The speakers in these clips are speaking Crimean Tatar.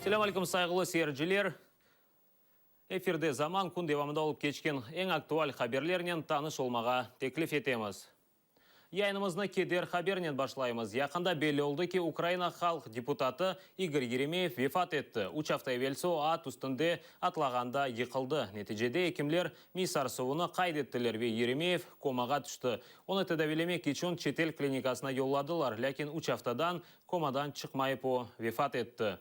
Selâm aleyküm, sayğılı seyirciler! Efirde Zaman kün devamında olıp keçken eñ aktual haberlernen tanış olmağa teklif etemiz. Yayınımıznı keder habernen başlaymız. Yaqında belli oldı ki, Ukraina halq deputatı İgor Yeremeyev vefat etti. Üç afta evelsi o, at üstünde atlağanda yıqıldı. Neticede ekimler miy sarsuvını qayd ettiler ve Yeremeyev komağa tüşti. Onı tedaviylemek içün çetel klinikasına yolladılar, lâkin üç aftadan komadan çıqmayıp o, vefat etti.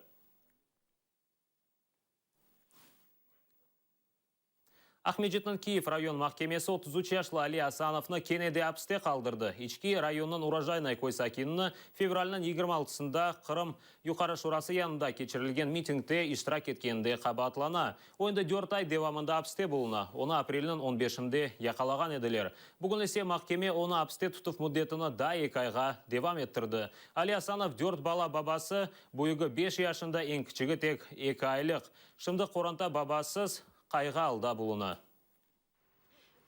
Aqmescitniñ Kiyev rayon mahkemesi 33 yaşlı Ali Asanovnı kene de apiste qaldırdı. İçki rayonınıñ Urojaynoye köy sakinini fevralniñ 26-sında Qırım Yuqarı Şurası yanında keçirilgen mitingde iştirak etkeninde qabaatlana. O endi dört ay devamında apiste buluna. Onı aprelniñ on beşinde yaqalağan ediler. Bugün ise mahkeme onı apiste tutuv müddetini daa eki ayğa devam ettirdi. Ali Asanov dört bala babası, büyügi beş yaşında, eñ kiçigi tek eki aylıq. Şimdi qoranta babasız qayğı alda buluna.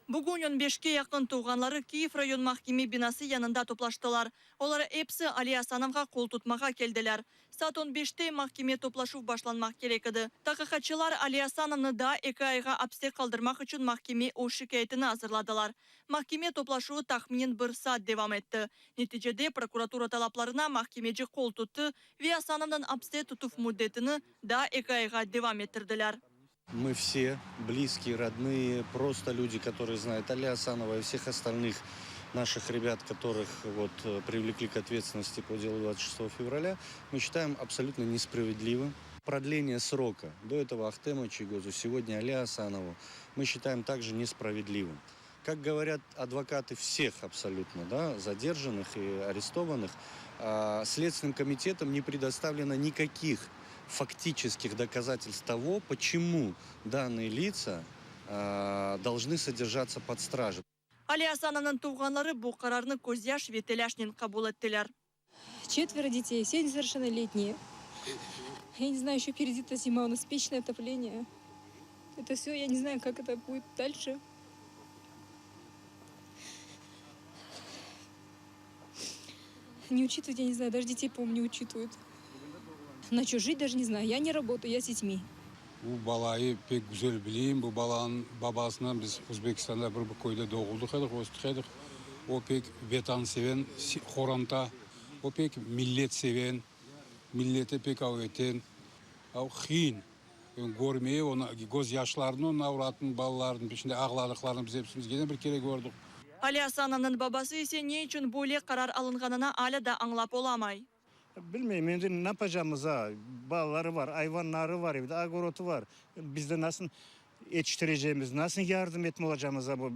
Bugün on beşke yaqın tuvğanları Kiyev rayon mahkeme binası yanında toplaştılar. Olar episi Ali Asanovğa qol tutmağa keldiler. Saat on beşte mahkeme toplaşuv başlanmaq kerek edi. Taqiqatçılar Ali Asanovnı daa eki ayğa apste qaldırmaq içün mahkeme öz şikâyetini azırladılar. Mahkeme toplaşuvı tahminen bir saat devam etti. Neticede prokuratura talaplarına mahkemeci qol tuttı ve Asanovnıñ apste tutuv müddetini daa eki ayğa devam ettirdiler. Мы все, близкие, родные, просто люди, которые знают Али Асанова и всех остальных наших ребят, которых вот привлекли к ответственности по делу 26 февраля, мы считаем абсолютно несправедливым. Продление срока до этого Ахтему Чийгозу, сегодня Али Асанову, мы считаем также несправедливым. Как говорят адвокаты всех абсолютно, да, задержанных и арестованных, Следственным комитетом не предоставлено никаких фактических доказательств того, почему данные лица должны содержаться под стражей. Ali Asanovnıñ tuvğanları bu qararnı közyaş ve telâşnen qabul ettiler. Четверо детей, все несовершеннолетние. Я не знаю, еще впереди-то зима, у нас печное отопление. Это все, я не знаю, как это будет дальше. Не учитывают, я не знаю, даже детей, по-моему, не учитывают. На что жить даже не знаю. Я не работаю, я с детьми. Bu balayı pek güzel bileyim. Bu balanıñ babasınen biz Özbekistanda bir köyde doğuldıq edik, östük edik. O pek vetanseven qoranta, o pek milletseven, millete pek aveten, qıyın körmeye onı, köz yaşlarını onıñ avratınıñ, balalarınıñ peşinde ağladıqlarını biz episimiz kene bir kere kördik. Ali Asanovnıñ babası ise ne içün böyle qarar alınğanını alâ da añlap olamay. Bilmeyim, endi ne yapacağımız, a, balaları bar, ayvanları bar evde, ogorotı bar, biz de nasıl yetiştireceğimiz, nasıl yardım etme olacağımız, a, bu.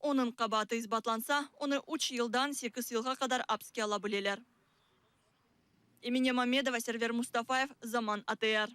Onıñ qabaatı isbatlansa, onı üç yıldan sekiz yılğa qadar apske ala bileler. Emine Mamedova, Server Mustafayev, Zaman ATR.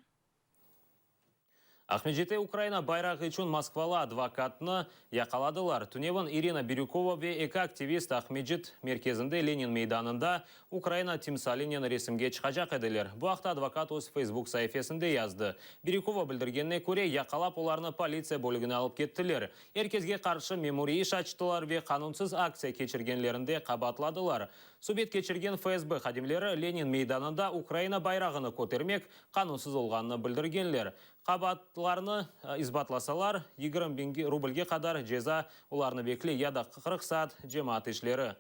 Aqmescitte Ukraina bayrağı içün moskvalı advokatnı yaqaladılar. Tünevin İrina Birükova ve eki aktivist Aqmescit merkezinde Lenin meydanında Ukraina timsalinen resimge çıqacaq ediler. Bu aqta advokat öz Facebook saifesinde yazdı. Birükova bildirgenine köre, yaqalap olarnı politsiya bölügine alıp kettiler. Er kesge qarşı memuriy iş açtılar ve qanunsız aktsiya keçirgenlerinde qabaatladılar. Subet keçirgen FSB hadimleri Lenin meydanında Ukraina bayrağını kötermek qanunsız olğanını bildirgenler. Qabaatlarını isbatlasalar, 20 biñ rublge qadar ceza olarnı bekley ya da 40 saat cemaat işleri.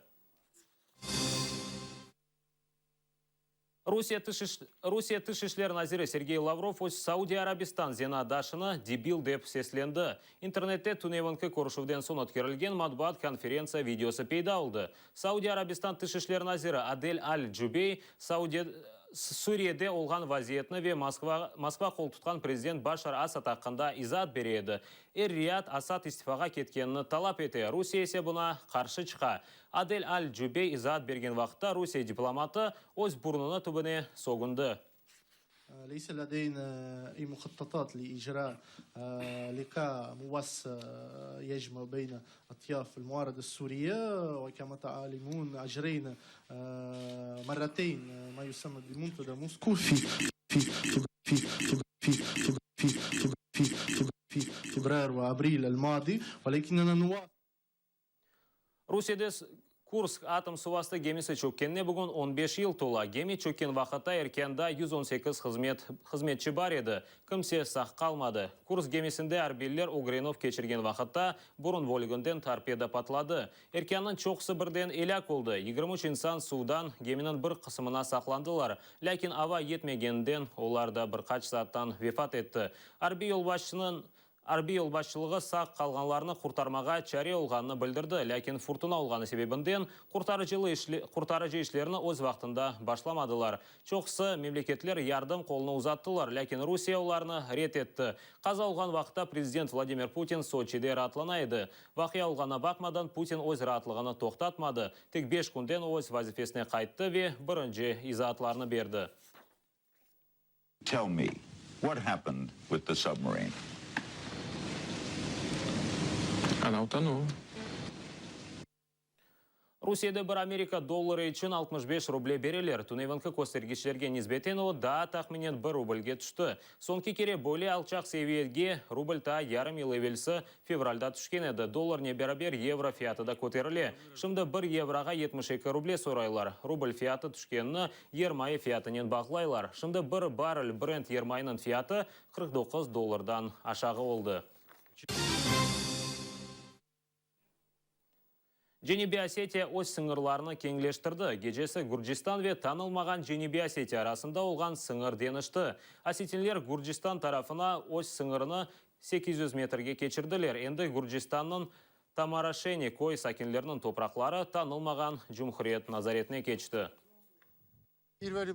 Rusiye tış Rusiye tış işler naziri Sergey Lavrov öz Saudiya Arabistan zenaatdaşını debil dep seslendi. İnternette tünevinki körüşüvden soñ ötkerilgen matbuat konferentsiya videosı peyda oldı. Saudiya Arabistan tış işler naziri Adel al-Cubey Saudiya Suriyede olğan vaziyetni ve Moskva Moskva qoltutqan prezident Başar Asad aqqında izaat bere edi. Er-Riyad Asad istifağa ketkenini talap ete, Rusiye ise buña qarşı çıqa. Adel al-Cubey izaat bergen vaqıtta Rusiye diplomatı öz burnunı tübüne sögündi. Leyse ledeyna ey muhattatat li icra liqa muvassa yecma beyne atyaf al-muarada as-suriye ve kema ta'alimun acreyna marrateyn ma yusamma bi muntada Mosku fi fi fi fi fi fi fi februar ve abril al-madi velakinena nuva Rusiyede. Kursk atom suvastı gemisi çökkenine bugün on beş yıl tola. Gemi çökken vaqıtta erkânda 118 hızmet hızmetçi bar edi. Kimse sağ qalmadı. Kursk gemisinde arbiyler ögrenüv keçirgen vaqıtta burun bölüginden torpeda patladı. Erkânnıñ çoqusı birden elâk oldı. 23 insan suvdan geminiñ bir qısımına saqlandılar. Lâkin ava yetmegeninden olar da bir qaç saattan vefat etti. Arbiy yolbaşçınıñ Arbiy yolbaşçılığı sağ qalğanlarnı qurtarmağa çare olğanını bildirdi, lâkin furtuna olğanı sebebinden qurtarıcı işlerini öz vaqtında başlamadılar. Çoqusı memleketler yardım qolunı uzattılar, lâkin Rusiye olarnı red etti. Qaza olğan vaqıtta prezident Vladimir Putin Soçide raatlana edi. Vaqia olğanına baqmadan, Putin öz raatlığını toqtatmadı, tek beş künden o öz vazifesine qayttı ve birinci izaatlarnı berdi. Tell me, what happened with the submarine? Она утонула. Rusiyede bir Amerika dolları içün 65 ruble bereler. Tünevinki köstergiçlerge nisbeten o, daa tahminen bir rublge tüşti. Soñki kere böyle alçaq seviyege rubl taa yarım yıl evelsi fevralda tüşken edi. Dollarnen beraber yevro fiyatı da köterile. Şimdi bir yevroğa 72 ruble soraylar. Rubl fiyatı tüşkenini yermayı fiyatınen bağlaylar. Şimdi bir barrel Brent yermayınıñ fiyatı 49 dollardan aşağı oldı. Cenübiy Osetiya öz sıñırlarını keñleştirdi. Gecesi Gürcistan ve tanılmağan Cenübiy Osetiya arasında olğan sıñır deñişti. Osetinler Gürcistan tarafına öz sıñırını 800 metrge keçirdiler. Endi Gürcistannıñ Tamaraşeni köy sakinleriniñ topraqları tanılmağan cumhuriyet nazaretine keçti.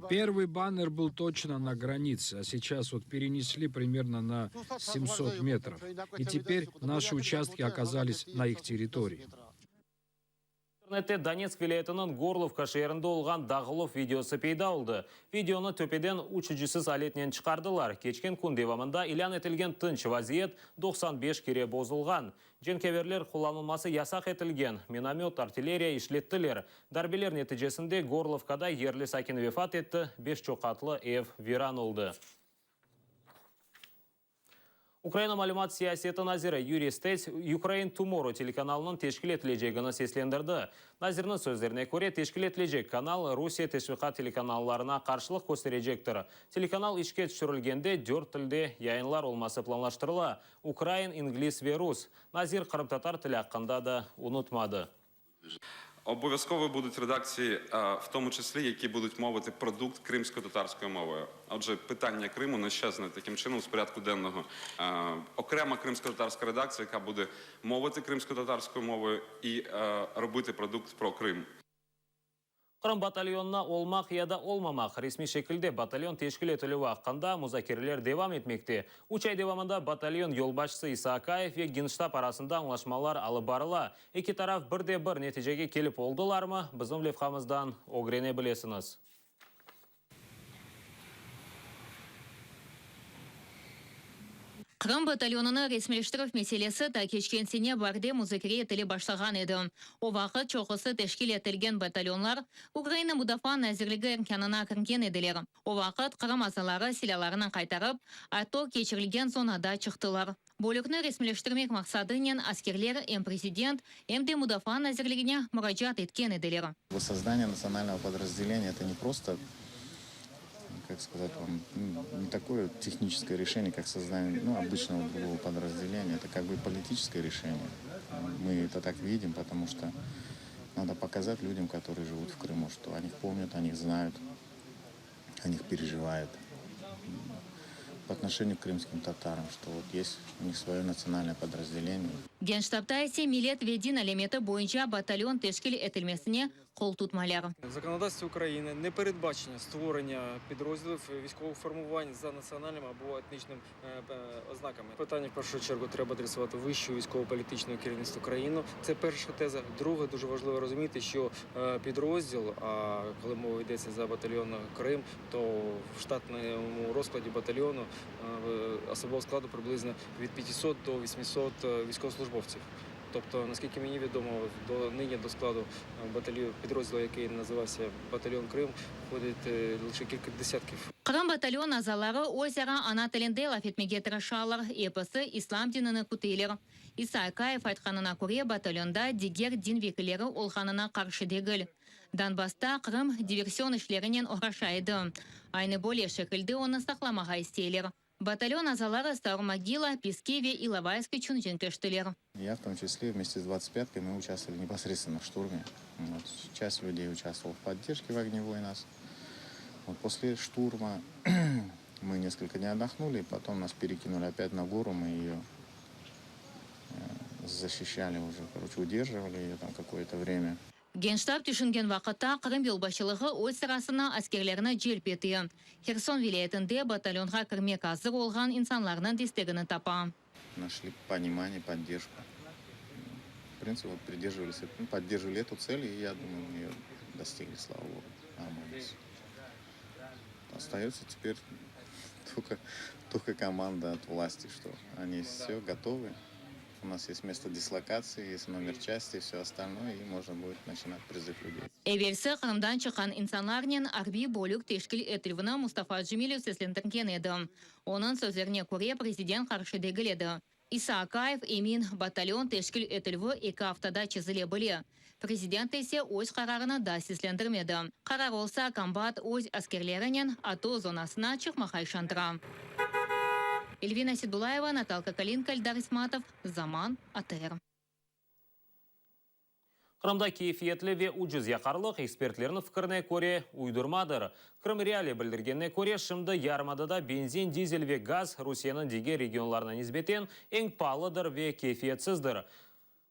Первый баннер был точно на границе, а сейчас вот перенесли примерно на 700 метров. И теперь наши участки оказались на их территории. İnternette Donetsk vilâyetiniñ Gorlovka şeerinde olğan dağıluv videosı peyda oldı. Videonı töpeden uçucısız aletnen çıqardılar. Keçken kün devamında ilân etilgen tınç vaziyet 95 kere bozulğan. Cenkâverler qullanılması yasaq etilgen minomöt, artilleriya işlettiler. Darbeler neticesinde Gorlovkada yerli sakin vefat etti, beş çoqatlı ev viran oldı. Ukraina malümat siyaseti naziri Yuriy Stets Ukraine Tomorrow telekanalınıñ teşkil etilecegini seslendirdi. Nazirniñ sözlerine köre, teşkil etilecek kanal Rusiye teşviqat telekanallarına qarşılıq kösterecektir. Telekanal işke tüşürilgende dört tilde yayınlar olması planlaştırıla, ukrain, ingliz ve rus. Nazir qırımtatar tili aqqında da unutmadı. Обов'язково будуть редакції, в тому числі, які будуть мовити продукт кримськотатарською мовою. Отже, питання Криму не щезне таким чином з порядку денного. Окрема кримськотатарська редакція, яка буде мовити кримськотатарською мовою і робити продукт про Крим. Qırım batalyonına olmaq ya da olmamaq, resmiy şekilde batalyon teşkil etilüvi aqqında muzakereler devam etmekte. Üç ay devamında batalyon yolbaşçısı İsa Akayev ve Genştab arasında añlaşmalar alıp barıla. Eki taraf bir de bir neticege kelip oldılarmı, bizim levhamızdan ögrene bilesiñiz. Qırım batalyonını resmileştirüv meselesi ta keçken sene baarde muzakere etile başlağan edi. O vaqıt çoqusı teşkil etilgen batalyonlar Ukraina Mudafaa nazirligi erkânına kirgen ediler. O vaqıt Qırım azaları silâlarını qaytarıp, ATO keçirilgen zonada çıqtılar. Bölükni resmileştirmek maqsadınen askerler em prezident, em de Mudafaa nazirligine muracaat etken ediler. Создание национального подразделения это не просто, как сказать вам, не такое техническое решение, как создание, ну, обычного другого подразделения. Это как бы политическое решение. Мы это так видим, потому что надо показать людям, которые живут в Крыму, что о них помнят, о них знают, о них переживают. По отношению к крымским татарам, что вот есть у них свое национальное подразделение. Genştabda ise millet ve din alâmeti boyunca batalyon teşkil etilmesine qol tutmaylar. В законодавстві України не передбачено створення підрозділів військових формувань за національними або етнічним ознаками. Питання в першу чергу треба адресувати вищу військово-політичну керівництву країни. Це перша теза. Друге, дуже важливо розуміти, що підрозділ, а коли мова йдеться за батальйон Крим, то в штатному розкладі батальйону особового складу приблизно від 500 до 800 військовослужбовців. Тобто, наскільки мені відомо, до нині до складу батальйону підрозділу, який називався Батальйон Крим, входить лише кілька десятків. Qırım batalyon azaları öz ara ana tilinde laf etmege tırışalar, episi islâm dinini küteler. İsa Akayev aytqanına köre, batalyonda diger din vekilleri olğanına qarşı degil. Donbassta Qırım diversion işlerinen oğraşa edi. Aynı böyle şekilde onı saqlamağa isteyler. Batalyon azaları Saur-Mogila, Peski ve İlovaysk içün cenkleştiler. Я в том числе вместе с 25-кой мы участвовали непосредственно в штурме. Вот, часть людей участвовала в поддержке в огневой нас. Вот после штурма мы несколько дней отдохнули, потом нас перекинули опять на гору, мы ее э, защищали уже, короче, удерживали ее там какое-то время. Genştab tüşüngen vaqıtta Qırım yolbaşçılığı öz sırasına askerlerni celp ete. Herson vilâyetinde batalyonğa kirmek azır olğan insanlarnıñ destegini tapa. Нашли понимание, поддержку. В принципе, вот придерживались, ну, поддерживали эту цель, и я думаю, мы ее достигли, слава богу. Нормально. Остается теперь только, только команда от власти, что они все готовы. У нас есть место дислокации, есть номер части, все остальное, и можно будет начинать призыв людей. Evelsi Qırımdan çıqqan insanlarnen arbiy bölük teşkil etilüvini Mustafa Cemilev seslendirgen edi. Onıñ sözlerine köre, prezident qarşı degil edi. İsa Akayev emin, batalyon teşkil etilüvi eki aftada çezile bile. Prezident ise öz qararını daa seslendirmedi. Qarar olsa, kombat öz askerlerinen ATO zonasına çıqmağa işandıra. Elvina Sedulayeva, Natalka Kalinka, Eldar İsmatov, Zaman, ATR. Qırımda keyfiyetli ve ucuz yaqarlıq, ekspertlerniñ fikrine köre, uydurmadır. Krım Realii bildirgenine köre, şimdi yarımadada benzin, dizel ve gaz Rusiyeniñ diger regionlarına nisbeten eñ paalıdır ve keyfiyetsizdir.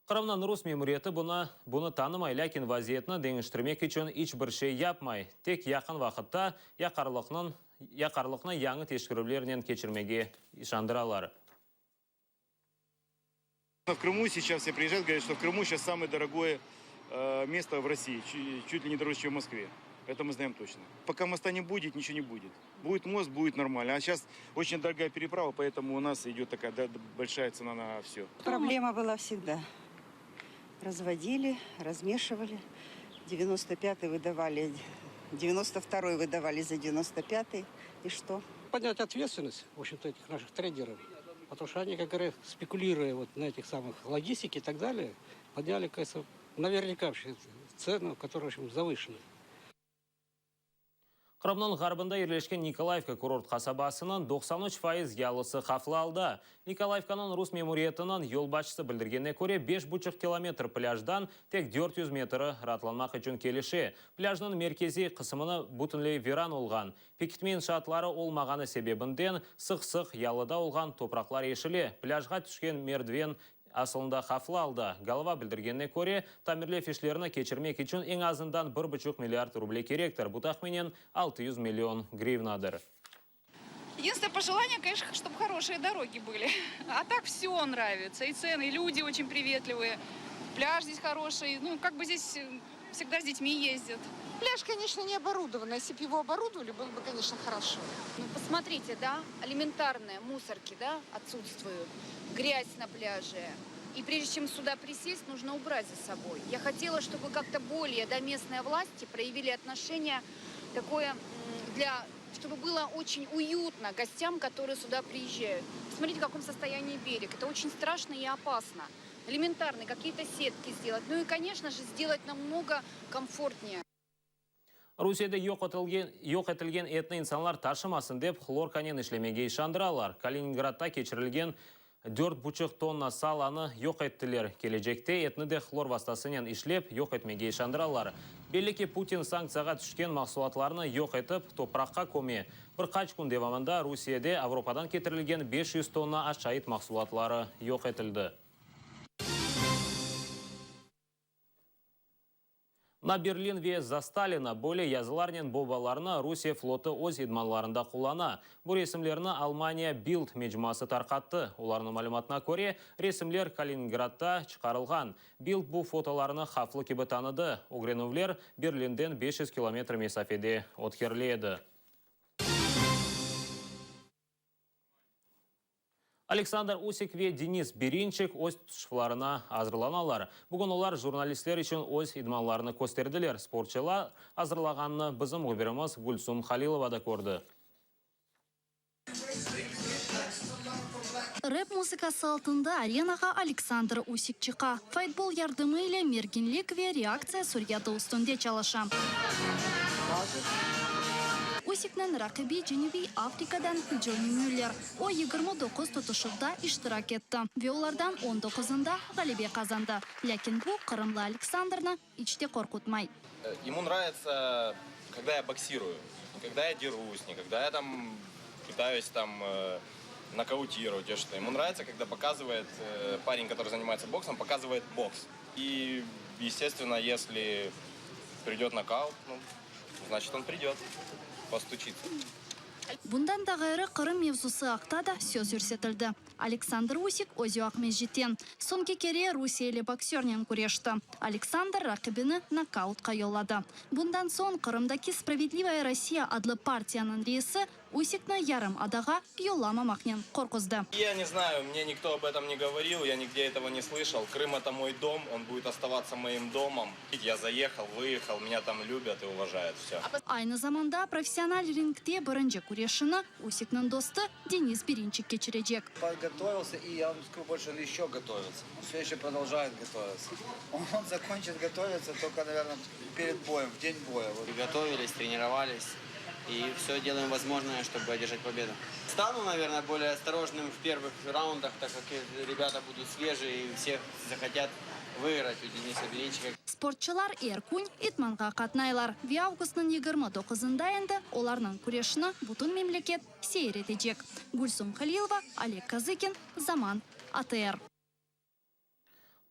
Qırımnıñ rus memuriyeti bunı bunı tanımay, lâkin vaziyetni deñiştirmek içün iç bir şey yapmay. Tek yaqın vaqıtta yaqarlıqnıñ yaqarlıqnı yañı teşkerüvlernen keçirmege işandıralar. В Крыму сейчас все приезжают, говорят, что в Крыму сейчас самое дорогое э, место в России, чуть ли не дороже, чем в Москве. Это мы знаем точно. Пока моста не будет, ничего не будет. Будет мост, будет нормально. А сейчас очень дорогая переправа, поэтому у нас идет такая большая цена на все. Проблема была всегда. Разводили, размешивали. 95-й выдавали, 92-й выдавали за 95-й. И что? Поднять ответственность, в общем-то, этих наших трейдеров. Потому что они, как говорят, спекулируя вот на этих самых логистике и так далее, подняли, кажется, наверняка вообще цену, которая, в общем, завышена. Qırımnıñ ğarbında yerleşken Nikolayevka kurort qasabasınıñ 93% yalısı havflı alda. Nikolayevkanıñ rus memuriyetiniñ yolbaşçısı bildirgenine köre, 5,5 kilometr plâjdan tek 400 metri raatlanmaq içün kelişe. Plâjnıñ merkeziy qısmını bütünley viran olğan. Pekitme inşaatları olmağanı sebebinden sıq-sıq yalıda olğan topraqlar eşile. Plâjğa tüşken merdiven asılında havflı alda. Golova bildirgenine köre, tamirlev işlerini keçirmek içün eñ azından bir buçuq milliard ruble kerektir, bu tahminen 600 million grivnadır. Единственное пожелание, конечно, чтобы хорошие дороги были. А так все нравится. И цены, и люди очень приветливые. Пляж здесь хороший. Ну, как бы здесь э, всегда с детьми ездят. Пляж, конечно, не оборудован. Если бы его оборудовали, было бы, конечно, хорошо. Ну, посмотрите, да, элементарные мусорки, да, отсутствуют. Грязь на пляже. И прежде чем сюда присесть, нужно убрать за собой. Я хотела, чтобы как-то более, да, местные власти проявили отношение такое для чтобы было очень уютно гостям, которые сюда приезжают. Посмотрите, в каком состоянии берег. Это очень страшно и опасно. Элементарно какие-то сетки сделать. Ну и, конечно же, сделать намного комфортнее. Rusiyede yoq etilgen, yoq etilgen etni insanlar taşımasın dep hlorkanen işlemege işandıralar. Kaliningradda keçirilgen 4,5 tonna salanı yoq ettiler. Kelecekte etni de hlor vastasınen işlep yoq etmege işandıralar. Belli ki, Putin sanktsiyağa tüşken mahsulatlarnı yoq etip, topraqqa köme. Bir qaç kün devamında Rusiyede Avropadan ketirilgen 500 tonna aşayt mahsulatları yoq etildi. Na Berlin ve Za Stalina böyle yazılarnen bombalarnı Rusiye flotu öz idmanlarında qullana. Bu resimlerni Almaniya Bild mecmuası tarqattı. Olarnıñ malümatına köre, resimler Kaliningradda çıqarılğan. Bild bu fotolarnı havflı kibi tanıdı. Ögrenüvler Berlinden 500 kilometr mesafede ötkerile edi. Aleksandr Usik ve Denis Berinçik öz tutuşuvlarına azırlanalar. Bugün olar jurnalistler içün öz idmanlarını kösterdiler. Sportçılar azırlağanını bizim mühbirimiz Gülsum Halilova da kördi. Rep muzıkası altında arenağa Aleksandr Usik çıqa. Faytbol yardımı ile merginlik ve reaktsiya suryatı üstünde çalışa. Usikniñ raqibi Cenübiy Afrikadan Conni Müller. O, 29 tutuşuvda iştirak etti ve olardan on doquzında ğalebe qazandı. Lâkin bu, qırımlı Aleksandrnı iç te qorqutmay. Ему нравится, когда я боксирую, не когда я дерусь, не когда я там пытаюсь там нокаутировать или что. Ему нравится, когда показывает парень, который занимается боксом, показывает бокс. И, естественно, если придет нокаут, ну, значит, он придет, постучится. Bundan da ğayrı, Qırım mevzusı aqta da söz yürsetildi. Aleksandr Usik özü Aqmescitten. Soñki kere rusiyeli boksörnen küreşti. Aleksandr raqibini nokautqa yolladı. Bundan soñ Qırımdaki Spravedlivaya Rossiya adlı partiyanıñ reisi Usikni yarımadağa yollamamaqnen qorquzdı. Ya ne znayu, mne nikto ob etom ne govoril, ya nigde etogo ne slyshal. Krım eto moy dom, on budet ostavat'sya moim domom. Ya zaehal, vyehal, menya tam lyubyat i uvajayut, vsyo. Aynı zamanda professional ringde birinci küreşini Usikniñ dostu Denis Berinçik keçirecek. Podgotovilsya, i ya vam skajу bol'še, on eşço gotovitsya. On vsё eşço prodolžayet gotovitsya. On zakonçit gotovitsya tol'ko, naverno, pered boem, v den boya. Готовились, тренировались и все делаем возможное, чтобы одержать победу. Стану, наверное, более осторожным в первых раундах, так как ребята будут свежие и все захотят выиграть у Дениса Беринчика. Sportçılar er kün idmanğa qatnaylar ve avgustnıñ 29-ında endi olarnıñ küreşini bütün memleket seyir etecek. Gülsum Halilova, Oleg Kazıkin, Zaman, ATR.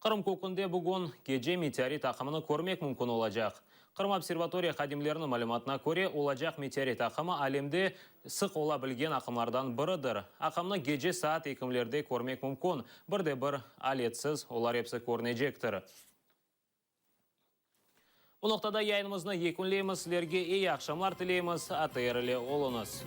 Qırım kökünde bugün gece meteorit aqımını körmek mümkün olacaq. Qırım observatoriya hadimleriniñ malümatına köre, olacaq meteorit aqımı alemde sıq ola bilgen aqımlardan biridir. Aqımnı gece saat ekimlerde körmek mümkün, bir de bir aletsiz olar episi körünecektir. Bu noqtada yayınımıznı yekünleymiz, sizlerge eyi aqşamlar tileymiz, ATR ile oluñız.